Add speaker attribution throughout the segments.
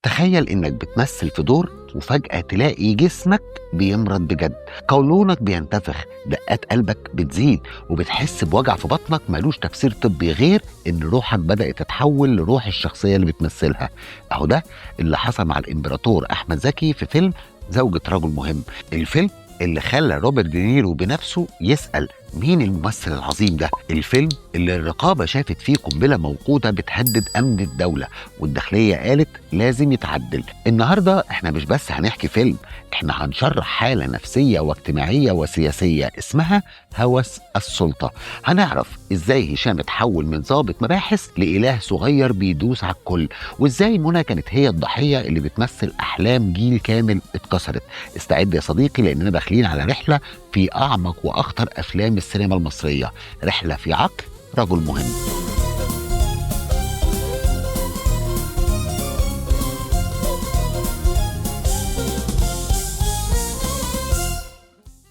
Speaker 1: تخيل إنك بتمثل في دور وفجأة تلاقي جسمك بيمرض بجد، قولونك بينتفخ، دقات قلبك بتزيد، وبتحس بوجع في بطنك ملوش تفسير طبي غير إن روحك بدأت تتحول لروح الشخصية اللي بتمثلها. أهو ده اللي حصل مع الإمبراطور أحمد زكي في فيلم زوجة رجل مهم، الفيلم اللي خلى روبرت دينيرو بنفسه يسأل مين الممثل العظيم ده، الفيلم اللي الرقابة شافت فيه قنبلة موقوتة بتهدد أمن الدولة والداخلية قالت لازم يتعدل. النهاردة احنا مش بس هنحكي فيلم، احنا هنشرح حالة نفسية واجتماعية وسياسية اسمها هوس السلطة. هنعرف ازاي هشام اتحول من ضابط مباحث لإله صغير بيدوس على الكل، وازاي منى كانت هي الضحية اللي بتمثل أحلام جيل كامل اتكسرت. استعد يا صديقي لأننا داخلين على رحلة في أعمق وأخطر أفلام السينما المصرية، رحلة في عقل رجل مهم.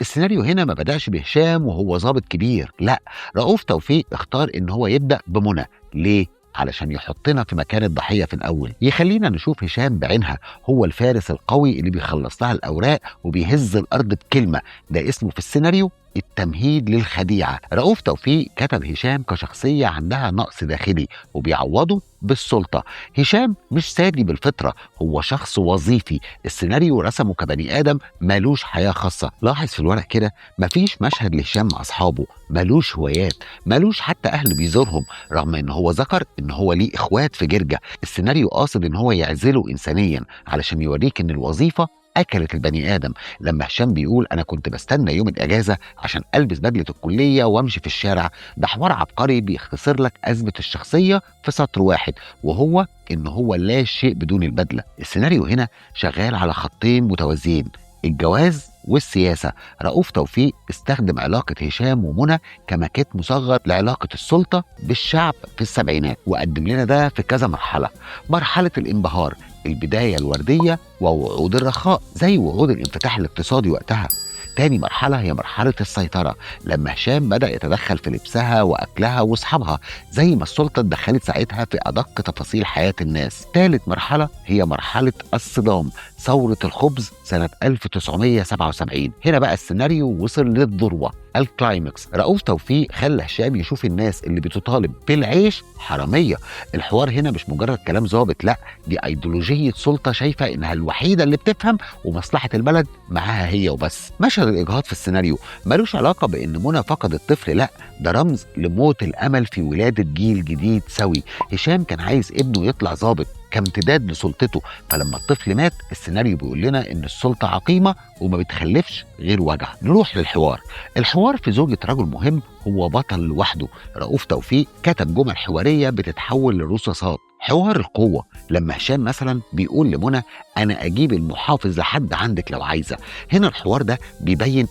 Speaker 1: السيناريو هنا ما بدأش بهشام وهو ضابط كبير، لا، رؤوف توفيق اختار ان هو يبدأ بمنى. ليه؟ علشان يحطنا في مكان الضحية في الأول، يخلينا نشوف هشام بعينها، هو الفارس القوي اللي بيخلص لها الأوراق وبيهز الأرض بكلمة. ده اسمه في السيناريو التمهيد للخديعة. رؤوف توفيق كتب هشام كشخصية عندها نقص داخلي وبيعوضه بالسلطة. هشام مش سادي بالفطرة، هو شخص وظيفي. السيناريو رسمه كبني آدم مالوش حياة خاصة. لاحظ في الورق كده مفيش مشهد لهشام مع أصحابه، مالوش هوايات، مالوش حتى أهل بيزورهم، رغم إن هو ذكر إن هو ليه إخوات في جرجة. السيناريو قاصد إن هو يعزله إنسانيا علشان يوريك إن الوظيفة أكلت البني آدم. لما هشام بيقول أنا كنت بستنى يوم الإجازة عشان ألبس بدلة الكلية وأمشي في الشارع، ده حوار عبقري بيختصر لك أزمة الشخصية في سطر واحد، وهو إن هو لا شيء بدون البدلة. السيناريو هنا شغال على خطين متوازيين، الجواز والسياسة. رؤوف توفيق استخدم علاقة هشام ومنى كماكيت مصغر لعلاقة السلطة بالشعب في السبعينات، وقدم لنا ده في كذا مرحلة. مرحلة الانبهار، البداية الوردية ووعود الرخاء زي وعود الانفتاح الاقتصادي وقتها. تاني مرحلة هي مرحلة السيطرة، لما هشام بدأ يتدخل في لبسها وأكلها وأصحابها زي ما السلطة اتدخلت ساعتها في أدق تفاصيل حياة الناس. تالت مرحلة هي مرحلة الصدام، ثورة الخبز سنة 1977. هنا بقى السيناريو وصل للذروة، ال climax. رؤوف توفيق خلى هشام يشوف الناس اللي بتطالب بالعيش حرامية. الحوار هنا مش مجرد كلام ظابط، لا، دي ايديولوجية سلطة شايفة انها الوحيدة اللي بتفهم ومصلحة البلد معاها هي وبس. مشهد الإجهاض في السيناريو ملوش علاقة بان منى فقدت طفل، لا، ده رمز لموت الأمل في ولادة جيل جديد سوي. هشام كان عايز ابنه يطلع ظابط كامتداد لسلطته، فلما الطفل مات السيناريو بيقول لنا ان السلطة عقيمة وما بتخلفش غير وجع. نروح للحوار. الحوار في زوجة رجل مهم هو بطل لوحده. رؤوف توفيق كتب جمل حوارية بتتحول لرصاصات. حوار القوة، لما هشام مثلا بيقول لمنى أنا أجيب المحافظ لحد عندك لو عايزة. هنا الحوار ده بيبين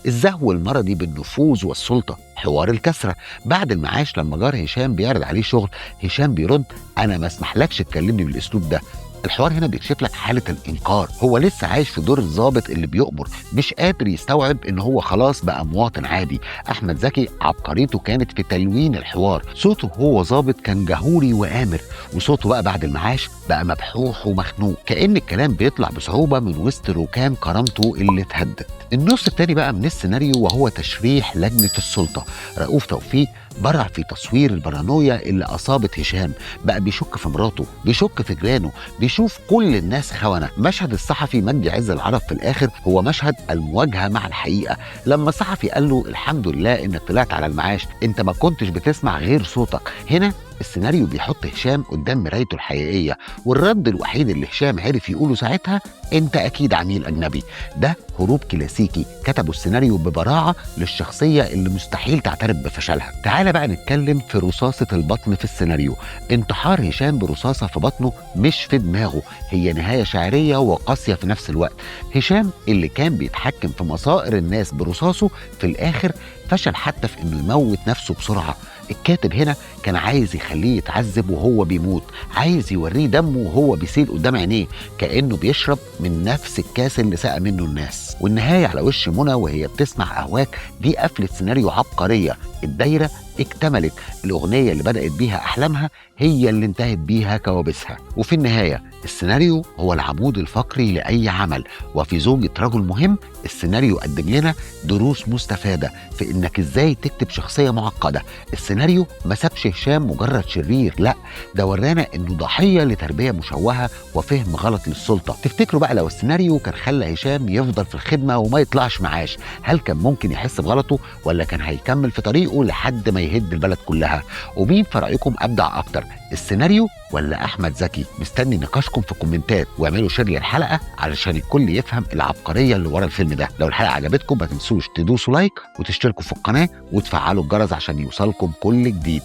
Speaker 1: الزهو المرضي بالنفوذ والسلطة. حوار الكسرة، بعد المعاش لما جار هشام بيعرض عليه شغل، هشام بيرد أنا ما اسمحلكش تكلمني بالأسلوب ده. الحوار هنا بيكشف لك حالة الإنكار، هو لسه عايش في دور الضابط اللي بيؤمر، مش قادر يستوعب إن هو خلاص بقى مواطن عادي. أحمد زكي عبقريته كانت في تلوين الحوار، صوته هو ضابط كان جهوري وآمر، وصوته بقى بعد المعاش بقى مبحوح ومخنوق، كأن الكلام بيطلع بصعوبة من وسط ركام كرامته اللي اتهدت. النص التاني بقى من السيناريو وهو تشريح لجنة السلطة. رؤوف توفيق برع في تصوير البارانويا اللي أصابت هشام، بقى بيشك في مراته، بيشك في جيرانه، بيشوف كل الناس خونة. مشهد الصحفي مجدي عز العرب في الآخر هو مشهد المواجهة مع الحقيقة، لما الصحفي قال له الحمد لله إنك طلعت على المعاش، أنت ما كنتش بتسمع غير صوتك. هنا السيناريو بيحط هشام قدام مرايته الحقيقية، والرد الوحيد اللي هشام عرف يقوله ساعتها انت اكيد عميل اجنبي. ده هروب كلاسيكي كتبوا السيناريو ببراعة للشخصية اللي مستحيل تعترف بفشلها. تعال بقى نتكلم في رصاصة البطن في السيناريو. انتحار هشام برصاصة في بطنه مش في دماغه، هي نهاية شعرية وقاسية في نفس الوقت. هشام اللي كان بيتحكم في مصائر الناس برصاصه في الآخر فشل حتى في انه يموت نفسه بسرعة. الكاتب هنا كان عايز يخليه يتعذب وهو بيموت، عايز يوريه دمه وهو بيسيل قدام عينيه كأنه بيشرب من نفس الكاس اللي سقى منه الناس. والنهاية على وش منى وهي بتسمع أهواك دي قفلة سيناريو عبقرية. الدايرة اكتملت، الأغنية اللي بدأت بيها أحلامها هي اللي انتهت بيها كوابيسها. وفي النهاية السيناريو هو العمود الفقري لأي عمل، وفي زوجة رجل مهم السيناريو قدم لنا دروس مستفادة في إنك إزاي تكتب شخصية معقدة. السيناريو ما سابش هشام مجرد شرير، لا ده ورانا إنه ضحية لتربية مشوهة وفهم غلط للسلطة. تفتكروا بقى لو السيناريو كان خلى هشام يفضل في الخدمة وما يطلعش معاش، هل كان ممكن يحس بغلطه ولا كان هيكمل في طريقه لحد ما يهد البلد كلها؟ ومين في رأيكم أبدع أكتر، السيناريو ولا أحمد زكي؟ مستني نقاشكم في الكومنتات، واعملوا share للحلقة علشان الكل يفهم العبقرية اللي ورا الفيلم ده. لو الحلقة عجبتكم ما تنسوش تدوسوا like وتشتركوا في القناة وتفعلوا الجرس عشان يوصلكم كل جديد.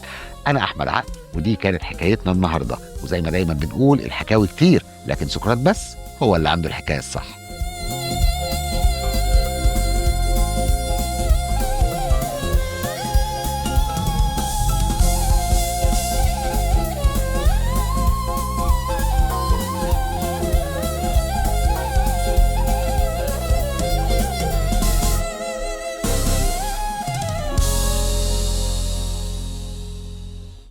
Speaker 1: أنا أحمد عقل، ودي كانت حكايتنا النهاردة. وزي ما دايما بنقول، الحكاوي كتير لكن سقراط بس هو اللي عنده الحكاية الصح.